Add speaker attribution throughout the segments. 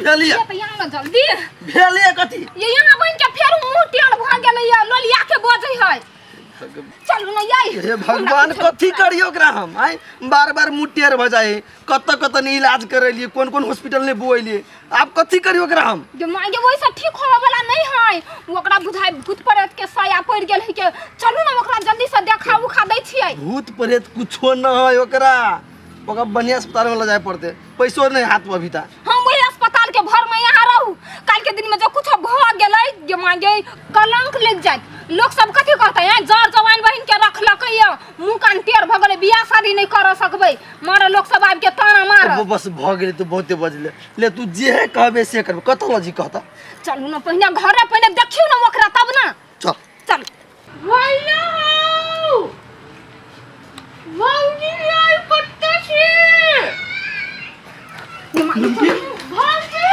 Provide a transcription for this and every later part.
Speaker 1: कथी भेल ये
Speaker 2: ये तऽ यहाँ ना जल्दी
Speaker 1: भेल ये कथी
Speaker 2: ये यहाँ बनि के फेर मुँह टेढ़ भऽ गेलै ये लोलिया के बजै है चलू ने ये
Speaker 1: हे भगवान कथी करियो ओकरा हम आय बार बार मुँह टेढ़ भऽ जाइ कतऽ कतऽ नहि इलाज करेलिए कोन कोन हॉस्पिटल नहि बुएलिए आब कथी करियो ओकरा हम
Speaker 2: जे माय गे ओहिसँ ठीक होबऽ वाला नहि है ओकरा बुझाइ भूत प्रेत के साया पड़ि गेल है के चलू ने ओकरा जल्दी से देखा उखा दै छियै
Speaker 1: भूत प्रेत कुछो न है ओकरा ओकरा बढ़िया अस्पताल में ले जाए पड़ते पैसो नहीं हाथ में अभी तक
Speaker 2: हम वही अस्पताल के भर में यहाँ रहू काल के दिन में जो कुछ भ गेलै जे मांगे कलंक लग जात लोग सब कथी कहते हैं जर जवान बहिन के रखलकै ये मुंह कान टेढ़ भ गेलै बियाह शादी नहीं कर सकबै मारे लोग सब आबि के ताना मार
Speaker 1: अब बस भ गेलै तू बहुते बजले ले तू जे है कहबे से करबे कतऽ लजी कहता
Speaker 2: चलू ने पहिने घरे पहिने देखियौ ने ओकरा तब ने
Speaker 1: चल
Speaker 2: चल
Speaker 3: भैया हौ भौजी यै कतऽ छी भौजी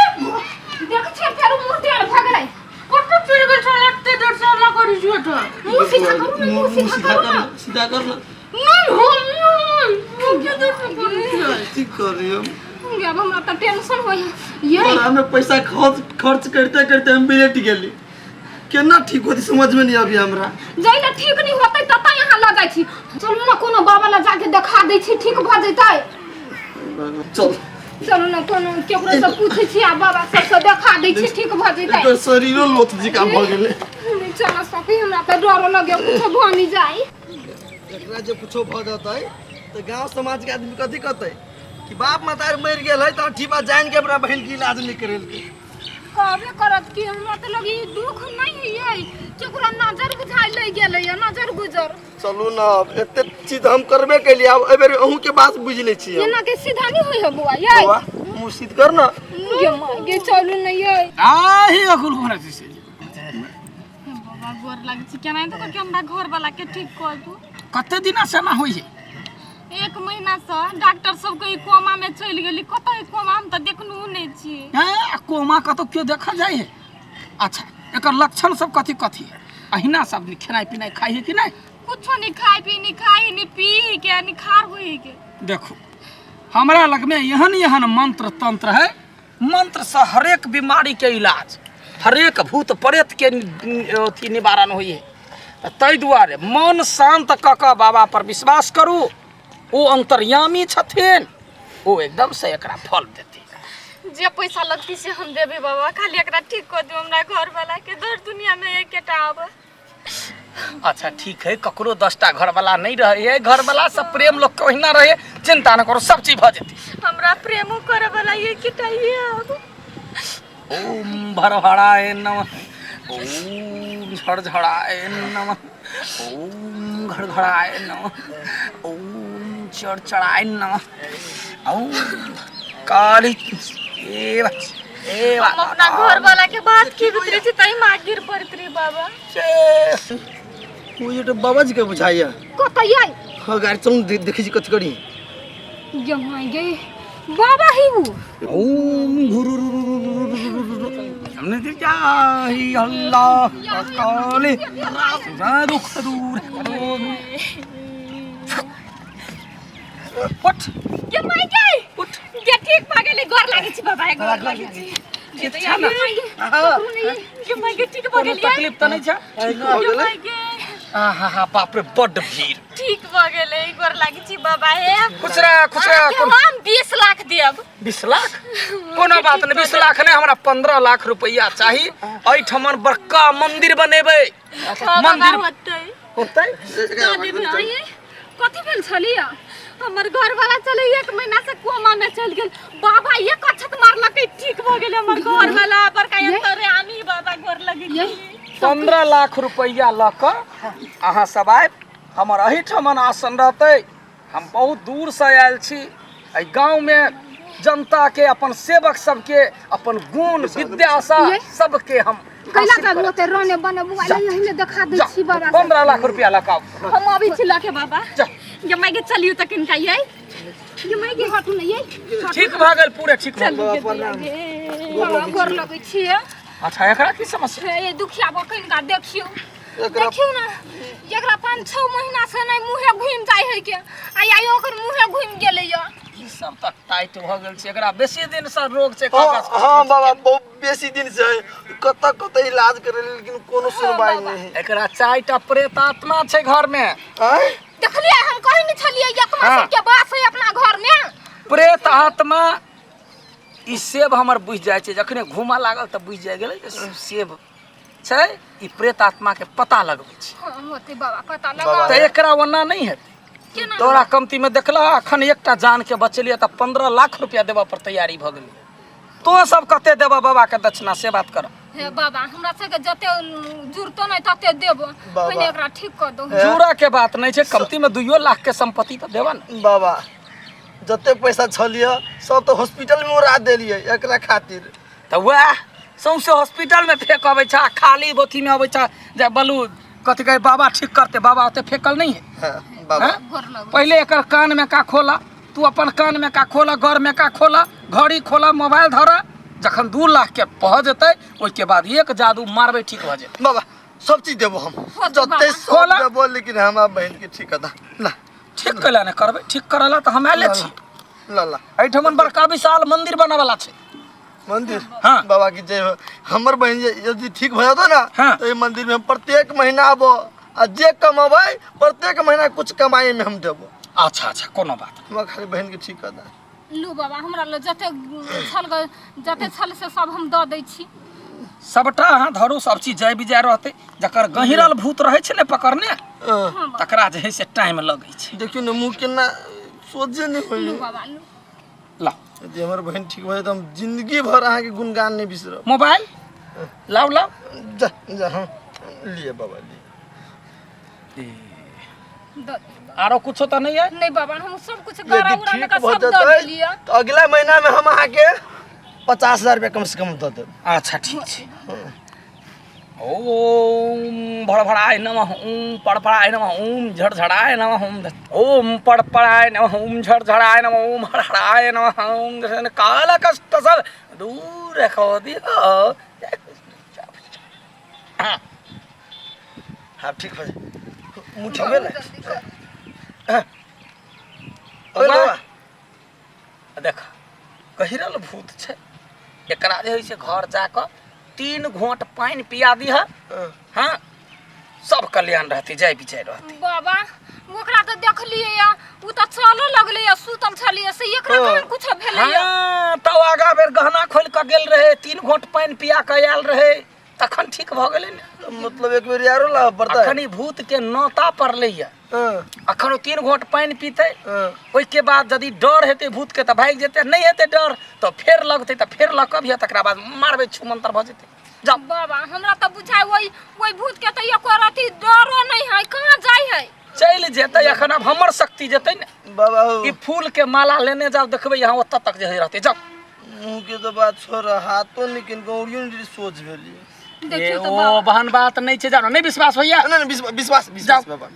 Speaker 2: देख छियै फेर मुंह टेढ़ भऽ गेलै
Speaker 3: कतऽ चलि गेल छल एते देर से हल्ला करै छियै तऽ
Speaker 2: मुंह सीधा करू ने मुंह सीधा करू ने
Speaker 1: सीधा कर ना
Speaker 3: नहि हो नहि मुँह देर से करै छियै
Speaker 1: की करियो
Speaker 2: अब हमरा तऽ टेंशन होइ ये
Speaker 1: और हमें पैसा खर्च खर्च करते करते हम बिलट गेली केना ठीक होती समझ में नहीं अभी हमरा
Speaker 2: जै ठीक नहीं होतै ततऽ यहाँ लऽ जाइ छी चलू ने कोनो बाबा लग जाके देखा दै छी ठीक भऽ जेतै
Speaker 1: चल
Speaker 2: चलू ने कोनो केकरो से पूछै छी आ बाबा सबसँ देखा दै छी ठीक भऽ जेतै
Speaker 1: एकर शरीरो लोथ जिका भऽ गेलै
Speaker 2: नहि चल सकी हमरा तऽ डर लगे कुछो भऽ नहि जाइ
Speaker 1: एकरा जे कुछो भऽ जेतै तऽ गांव समाज के आदमी कथी कहतै कि बाप मतार मरि गेल है तऽ ठीपा जान के अपना बहिन के इलाज नहीं करेलकै
Speaker 2: कहबे करत कि हमरा तऽ लगी दुख नहीं है केकरो नजर बुझाइ लग गेलै नजर गुजर
Speaker 1: चलू ने अब एते चीज हम करबे केलिए अब एहि बेर अहूँ के बात बुझि लै छी हम।
Speaker 2: एना के सीधा नहीं होई है बौआ ये
Speaker 1: बौआ मुँह सीध कर ना
Speaker 2: गे माँ गे चलू नहीं ये
Speaker 4: आही अकुल घोड़ा छै
Speaker 3: बाबा गोर लागै छी केना तऽ के हमरा घर वाला के ठीक कऽ दू
Speaker 4: कते दिना से ना होइ है
Speaker 3: एक महीना से डॉक्टर सब के कोमा में चलि गेली कतऽ कोमा हम तऽ देखनू नहि छी
Speaker 4: हैं कोमा कतौ केओ देखल जाइ है अच्छा एकर लक्षण सब कथी कथी है अहिना सब खेनाइ पिनाइ खाइ है कि नहि
Speaker 3: कुछो नहीं खाइ पी नहीं खाइ नहीं पी के नहीं खार होई के
Speaker 4: देखो हमरा लगमे एहन एहन मंत्र तंत्र है मंत्र से हरेक बीमारी के इलाज हरेक भूत प्रेत के अथी निवारण होइ है तऽ ताहि दुआरे मन शान्त कऽ कऽ बाबा पर विश्वास करू ओ अन्तर्यामी छथिन ओ एकदम से एकरा फल देती
Speaker 3: जे पैसा लगती से हम देबे बाबा खाली एकरा ठीक कऽ दियौ हमरा घर वाला के दर दुनिया में एकेटा आवे
Speaker 4: अच्छा ठीक है ककरो 10टा घरवाला नहीं रहे है घरवाला सब प्रेम लोग के ओहिना रहे चिंता न करो सब चीज भऽ जेतै
Speaker 3: हमरा प्रेमो करे वाला एकेटा ये आब
Speaker 4: ओम भरभराय नमः ओम झड़झड़ाय नमः ओम घड़घड़ाय नमः ओम चढ़चढ़ाय नमः ओम काली एव एव
Speaker 3: हम अपना घर वाला के बात की बितरी छी तई माँ गिर पड़त रही बाबा
Speaker 1: ओ ये तो बाबा जी के बुझाइया
Speaker 2: कतऽ यै
Speaker 1: हाँ गाड़ी चलू देखै छी कथी करी
Speaker 2: गे माय गे बाबा ही उ
Speaker 4: ओम गुरु हमने जाही अल्लाह काली दुख दूर करो उठ
Speaker 3: गे माय गे
Speaker 4: उठ
Speaker 3: गे ठीक भऽ गेलै गोर लागै छी बाबा गोर लागै छी
Speaker 4: ठीक छै ने
Speaker 3: गे माय गे ठीक भऽ
Speaker 4: कोनो
Speaker 3: गेलियै
Speaker 4: तकलीफ तऽ नहि छै
Speaker 3: गे माय गे
Speaker 4: आहा हा बाप रे बड्ड भीड़
Speaker 3: ठीक भऽ गेलै गोर लागै छी बाबा हे
Speaker 4: खुश रह खुश रह
Speaker 3: अहाँके हम 20 लाख देब
Speaker 4: 20 लाख कोनो बात नहि 20 लाख नहि हमरा 15 लाख रुपैआ चाही एहिठमन बड़का मंदिर बनेबै
Speaker 3: हाँ, बाबा
Speaker 4: मंदिर
Speaker 3: होतै
Speaker 4: होतै
Speaker 2: कथी भेल छलियै
Speaker 3: हमर घर वाला चले एक महीना से कोमा में चल गेल बाबा एक अक्षत मारलकै ठीक भ गेल हमर घर वाला बड़का अंतर आमी बाबा गोर लगे
Speaker 4: 15 लाख रुपैआ लऽ कऽ अहाँ सब आबि हमर एहिठमन आसन रहतै हम बहुत दूरसँ आयल छी एहि गाँवमे जनताके अपन सेवक सबके अपन गुण विद्यासँ सबके हम
Speaker 2: कैला
Speaker 4: हासिल
Speaker 2: का
Speaker 4: करब।
Speaker 2: ओते रने बने बुआ यही देखा दै छी बाबा
Speaker 4: 15 लाख रुपया लऽ कऽ आउ।
Speaker 3: हम अबै छी लके बाबा
Speaker 4: जा।
Speaker 3: गे माय गे चलियौ तऽ किनका यै
Speaker 2: गे माय गे हटू ने यै
Speaker 4: ठीक भऽ गेल पूरे ठीक भऽ गेल
Speaker 2: बाबा गोर लगै छियै
Speaker 4: अच्छा एकरा की समस्या
Speaker 2: हे दुखिया बा कनिका देखियौ देखियौ ने एकरा 5-6 महीना से नहि मुँहे घुमि जाइ है के आ आइ ओकर मुँहे घुमि गेलै यऽ
Speaker 4: ई सब तऽ टाइट भऽ गेल छै, एकरा बेसी दिन से रोग छै।
Speaker 1: हाँ
Speaker 4: कागज
Speaker 1: हाँ बाबा, बहुत बेसी दिन से है, कतऽ कतऽ इलाज करे लेकिन कोनो सुनवाई नहीं है।
Speaker 4: एकरा 4टा प्रेत आत्मा छै घर में।
Speaker 1: आँय?
Speaker 2: देखलियै, हम कहै नहि छलियै ई आत्मा
Speaker 4: हाँ।
Speaker 2: सबके वास है अपना घर में।
Speaker 4: प्रेत आत्मा ई सेब हमर बुझि जाइ छै, जखने घूमऽ लागल तऽ बुझि जाइ गेलै जे सेब छै, ई प्रेत आत्मा के पता लगबै छै।
Speaker 2: हाँ, होतै बाबा, पता
Speaker 1: बाबा।
Speaker 2: लगा।
Speaker 4: तऽ एकरा ओना नहि हेतै।
Speaker 2: केना?
Speaker 4: तोरा कमती में देखला, अखन एकटा जान के बचेलियै तऽ 15 लाख रुपया देबऽ पर तैयारी भऽ गेलै। तो सब कते देबऽ बाबा के दक्षिणा, से बात कर।
Speaker 2: हे बाबा, हमरा सबके जते जुड़तो नहि तते देबो।
Speaker 1: बाबा।
Speaker 2: पहिने एकरा ठीक कऽ दो।
Speaker 4: जुड़ा के बात नहीं छै, कमती में 2 लाख के संपत्ति तऽ देबऽ ने।
Speaker 1: बाबा, जते पैसा छलियै सब तऽ हॉस्पिटल में उड़ा देलियै एकरा खातिर।
Speaker 4: तऽ वएह सौंसे हॉस्पिटल में फेंक अबै छै, आ खाली अथी में अबै छै जे बलू कथी कहै बाबा ठीक करते, बाबा ओते फेकल नहीं है।
Speaker 1: हाँ, बाबा।
Speaker 4: हाँ?
Speaker 2: गोर लगो।
Speaker 4: पहले एकर कान में का खोला, तू अपन कान में का खोला, घर में का खोला, घड़ी खोला, मोबाइल धरा, जखन 2 लाख के पहुँच जेतै ओहिके बाद एक जादू मारबै ठीक भऽ जेतै।
Speaker 1: बाबा सब चीज देबो हम,
Speaker 2: हो
Speaker 1: जते
Speaker 2: बाबा।
Speaker 1: सब
Speaker 4: खोला।
Speaker 1: देबो, लेकिन हमरा बहन के ठीक कर ला।
Speaker 4: ठीक कैला ने करबै, ठीक करला तऽ हम आयले छी।
Speaker 1: ला ला।
Speaker 4: एहिठमन बड़का विशाल मंदिर बनवला छै।
Speaker 1: मंदिर?
Speaker 4: हाँ।
Speaker 1: बाबा की जय हो। हमर बहन यदि ठीक भऽ जेतौ ना,
Speaker 4: हाँ।
Speaker 1: तो ई मंदिर में हम प्रत्येक महीना आबो आ जे कमेबै प्रत्येक महीना कुछ कमाई में हम देबो।
Speaker 4: अच्छा अच्छा, कोनो बात नहीं।
Speaker 1: हमरा खाली बहन के ठीक कर दे।
Speaker 2: लू बाबा, हमरा लग जते छल जते छल से सब हम दऽ दै छी।
Speaker 4: सबटा अहाँ धरू, सब चीज जय विजय रहतै। जकर गहिरल भूत रहै छै ने पकड़ने,
Speaker 1: हाँ।
Speaker 4: तकरा जे है से टाइम लगै छै।
Speaker 1: देखियौ ने मुँह केना सोझे नहीं
Speaker 2: लू
Speaker 1: होइए।
Speaker 2: बाबा लू।
Speaker 4: ला।
Speaker 1: यदि हमर बहन ठीक भऽ जाए तऽ हम जिंदगी भर अहाँके गुणगान नहि बिसरब।
Speaker 4: मोबाइल लाउ लाउ।
Speaker 1: जा जा, हाँ लिए बाबा लिए।
Speaker 2: दऽ दियौ।
Speaker 4: आरो कुछो तऽ नहीं है?
Speaker 2: नहीं बाबा, हम सब कुछ गड़ा
Speaker 1: यदि
Speaker 2: उड़ा
Speaker 1: ठीक
Speaker 2: के
Speaker 1: भऽ
Speaker 2: सब दऽ
Speaker 1: जेतै
Speaker 2: देलियै।
Speaker 1: तऽ अगला महीना में हम अहाँके 50,000 रुपया कम से कम दऽ देब।
Speaker 4: अच्छा ठीक छै। ओम भड़भड़ाय नमः, ओम पड़पड़ाय नमः, ओम झड़झड़ाय नमः, ओम ओम पड़पड़ाय नमः, ओम झड़झड़ाय नमः, ओम हड़हड़ाय नमः, ओम काल कष्ट सब दूर खो दियो। हाँ।
Speaker 1: हाँ ठीक हो जाए, मुँह ठीक भेलै? हाँ।
Speaker 4: वाह।
Speaker 1: बाबा।
Speaker 4: देख गहिरल भूत छै, एकरा जे होइ छै घर जाकऽ 3 घोंट पानि पिया दिह।
Speaker 1: हाँ।
Speaker 4: हाँ, सब कल्याण रहतै, जय विजय रहतै।
Speaker 2: बाबा, ओकरा तऽ देखलियै या ओ तऽ चलऽ लगलै या सुतल छलियै से एकरा
Speaker 1: हाँ।
Speaker 2: कहाँ कुछो भेलै या?
Speaker 4: हाँ, तब आगा बेर गहना खोलि कऽ गेल रहै, 3 घोंट पानि पिया कऽ आयल रहै, तखन ठीक भऽ गेलै ने।
Speaker 1: मतलब एक बेर यारो लाबऽ पड़तै।
Speaker 4: अखन ई भूत के नौता पड़लै या।
Speaker 1: हाँ।
Speaker 4: अखन ओ 3 घोंट पानि पीतै,
Speaker 1: हाँ।
Speaker 4: ओहिके बाद यदि डर हेतै भूत के तऽ भागि जेतै, नहि हेतै डर तऽ फेर लगतै, तऽ फेर लऽ कऽ अबिहऽ, तकरा बाद मारबै छू मंत्र भऽ जेतै। जाउ।
Speaker 2: बाबा, हमरा तऽ बुझाइ ओहि ओहि भूत के तऽ एको रति डरो नहीं है, कहाँ जाइ है?
Speaker 4: चलि जेतै अखन, आब हमर शक्ति जेतै ने।
Speaker 1: बाबा हो।
Speaker 4: ई फूल के माला लेने जाउ, देखबै यहाँ ओतऽ तक जे रहतै। जाउ।
Speaker 1: मुँह के तऽ बात छोड़, हाथो नहीं गौरियो नहीं सोच भेलियै।
Speaker 2: देखियौ तऽ
Speaker 4: ओ
Speaker 2: बाबा।
Speaker 4: बहन बात नहीं छै, जानो नहीं विश्वास होइया?
Speaker 1: नहीं नहीं, विश्वास विश्वास बाबा,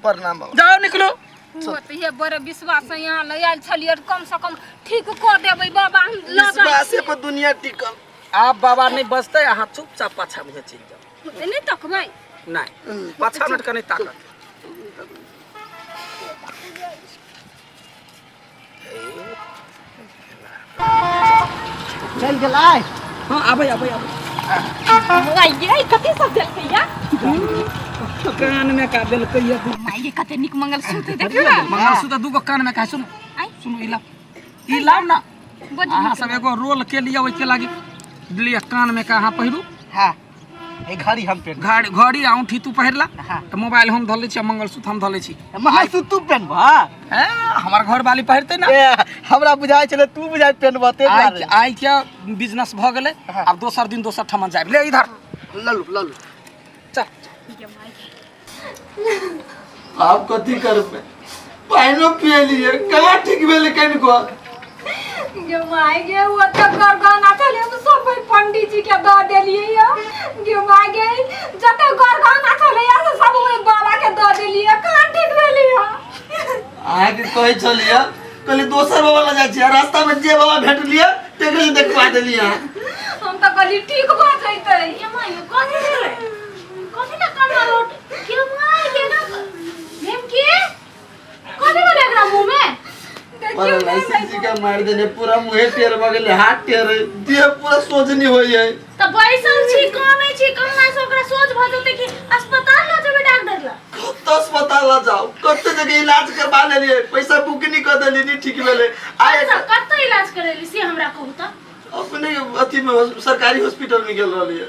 Speaker 1: प्रणाम बाबा।
Speaker 4: जाओ निकलो।
Speaker 2: ओ तऽ हे बड़े विश्वास से यहाँ लऽ आयल छलियै, कम से कम ठीक कऽ देबै बाबा, हम लऽ जाइ
Speaker 1: विश्वासे पर दुनिया टिकल।
Speaker 4: आब बाबा नहीं बचतै, अहाँ चुपचाप पाछा मुँहे चलि जाउ।
Speaker 2: छी। नहि तकबै?
Speaker 4: नहीं, पाछा हटि कऽ नहीं ताकत।
Speaker 5: चलि गेलै।
Speaker 4: हाँ आबै आबै आबै।
Speaker 3: ये कथी सब देलकै या?
Speaker 4: कान में का देलकै या?
Speaker 3: माय, ये कते नीक मंगलसूत्र देखियौ ने।
Speaker 4: मंगलसूत्र दूगो कान में का। सुनू
Speaker 3: आइ।
Speaker 4: सुनू, ई लाउ ई लाउ ना।
Speaker 2: बड
Speaker 4: अहाँ सब एगो रोल के लिए ओहिके लागी लिअ, कान में का अहाँ पहिरू।
Speaker 5: हाँ, ए घड़ी हम पेन।
Speaker 4: घड़ी घड़ी आ औंठी तू पहिरला।
Speaker 5: हाँ।
Speaker 4: तऽ मोबाइल हम धऽ लै छी आ मंगलसूत्र हम धऽ लै छी।
Speaker 5: मंगलसूत्र तू पेनबह?
Speaker 4: हैं, हमर घर वाली पहिरतै ना।
Speaker 5: ए, हमरा बुझाइ छलै तू बुझाइ पेनबह ते
Speaker 4: आइ
Speaker 5: दुआरे।
Speaker 4: आइ के बिजनेस भऽ गेलै।
Speaker 5: हाँ।
Speaker 4: आब दोसर दिन दोसर ठमा जायब। ले इधर।
Speaker 1: ललू ललू।
Speaker 4: चल।
Speaker 1: आब कथी करबै, पानिओ पियलियै कहाँ ठीक भेलै कनिको।
Speaker 2: गे my गे, ओते गरगहना छलै हम सब ओहि पंडीजी के दऽ देलियै या। गे my गे, जते गरगहना छलै या से सब ओहि बाबा के दऽ देलियै, कहाँ ठीक भेलै या?
Speaker 1: अहाँके कहै छलियै, कहली दोसर बाबा लग जाइ छियै, रास्ता में जे बाबा भेटलियै तेकरे से देखवा देलियै अहाँ।
Speaker 2: हम तऽ कहली ठीक भऽ जैतै।
Speaker 3: ये माय, कथी भेलै? कथी ना कनवा रोट के माय के ना नेमकी कथी भेलै एकरा मुँह में?
Speaker 2: देखियौ ने।
Speaker 1: पैरालिसिस जी के मार देने, पूरा मुँहे टेढ़ भऽ गेलै, हाथ टेढ़ है, देह पूरा सोजनी होइ है।
Speaker 3: तऽ बैसल छी, कानै छी, कहुना से ओकरा सोच भऽ जेतै कि अस्पताल लऽ जेबै डॉक्टर लग।
Speaker 1: कत अस्पताल लऽ जाउ, कते जगह इलाज करबा लेलियै, पैसा बुकनी कऽ देलियै, नहि ठीक भेलै। आइ
Speaker 3: कतऽ कतऽ इलाज करेली से हमरा कहू तऽ।
Speaker 1: अपने अथी में सरकारी हॉस्पिटल में गेल रहलियै,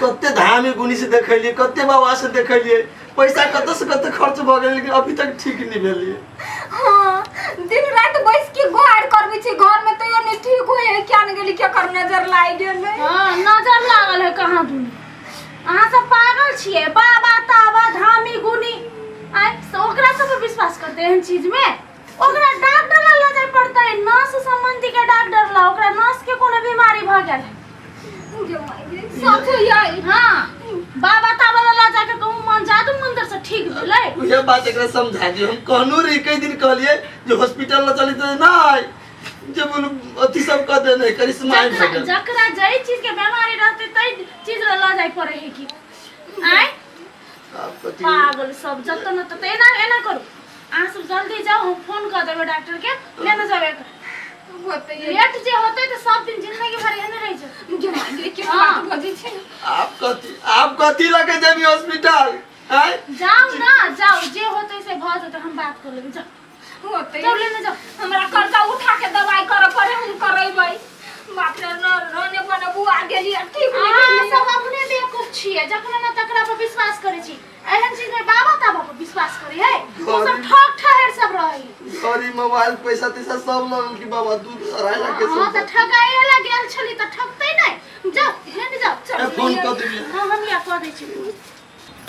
Speaker 1: कते धामी गुनी से देखेलियै, कते बाबा से देखेलियै, पैसा कतऽ से कते खर्च भऽ गेल, लेकिन अभी तक ठीक नहि भेलियै।
Speaker 2: हाँ, दिन राति बैस के गुहार करबै छी घर में, तैयो नहीं ठीक होय है। क्या न गेली, केकर नजर लागि गेलै?
Speaker 3: हाँ, नजर लागल है कहाँ दुनू। अहाँ सब पागल छियै, बाबा ताबा धामी गुनी आइ से ओकरा सब पर विश्वास करते? एहन चीज में ओकरा डॉक्टर लग लऽ जाय पड़तै, नस संबंधी के डॉक्टर लग। ओकरा नस के कोनो बीमारी भऽ गेल है।
Speaker 2: सच होइए?
Speaker 3: हाँ, बाबा ताबा लग लऽ जाके कहूँ मन जादू मंत्र से ठीक भेलै।
Speaker 1: उहे बात एकरा समझा दियौ। हम कहनू रही, कई दिन कहलियै जे हॉस्पिटल लऽ चली, तऽ नहि जे बोलू अथी सब कऽ देने करिश्मा आबि
Speaker 3: जकरा
Speaker 1: गेल।
Speaker 3: जकरा जै चीज के बीमारी रहतै तै चीज लऽ लऽ जाय पड़े है कि आँय?
Speaker 1: आब कथी?
Speaker 3: पागल सब जतऽ न ततऽ। एना एना करू, अहाँ सब जल्दी जाउ, हम फोन कऽ देबै डॉक्टर के, लेने जाउ एकरा।
Speaker 2: होतै।
Speaker 3: लेट जे होतै तऽ सब दिन जिंदगी भर एहने रहि जेतै।
Speaker 2: गे माय गे, केना
Speaker 3: हाँ।
Speaker 2: बात बजै छै?
Speaker 1: आब कथी लऽ के जेबी हॉस्पिटल आँय?
Speaker 3: जाउ ना, जाउ, जे होतै से भऽ जेतै, हम बात कऽ लेबै। जाउ।
Speaker 2: होतै।
Speaker 3: जाउ, लेने जाउ।
Speaker 2: हमरा कर्जा उठा के दवाई करऽ पड़े, हम करेबै। बाप रे, न रहने बने बुआ गेली आ ठीक नहि
Speaker 3: अहाँ
Speaker 2: भेलै।
Speaker 3: सब अपने बेवकूफ छियै, जखन ने तकरा पर विश्वास करै छी। एहन चीज में बाबा ताबा पर विश्वास करै है? ओ सब ठक ठहर सब रहै है।
Speaker 1: घड़ी, मोबाइल, पैसा तैसा सब लऽ गेल कि बाबा, 2-2.5 लाख के।
Speaker 3: हाँ,
Speaker 1: सब
Speaker 3: तऽ ठकाए ला गेल छली तऽ ठकतै नहि? जाउ, लेने जाउ।
Speaker 1: ए, फोन कऽ देबियै।
Speaker 3: हाँ, हम या कऽ दै छी।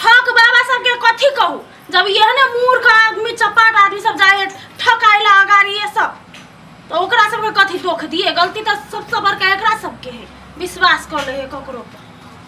Speaker 3: ठक बाबा सबके कथी कहू, जब एहने मूर्ख आदमी, चपाट आदमी सब जाइ है ठकाए ला अगाड़ी ये सब, तऽ ओकरा सबके कथी दोख दिए? गलती तऽ सबसँ बड़का एकरा सबके है, विश्वास कऽ लै है ककरो पर।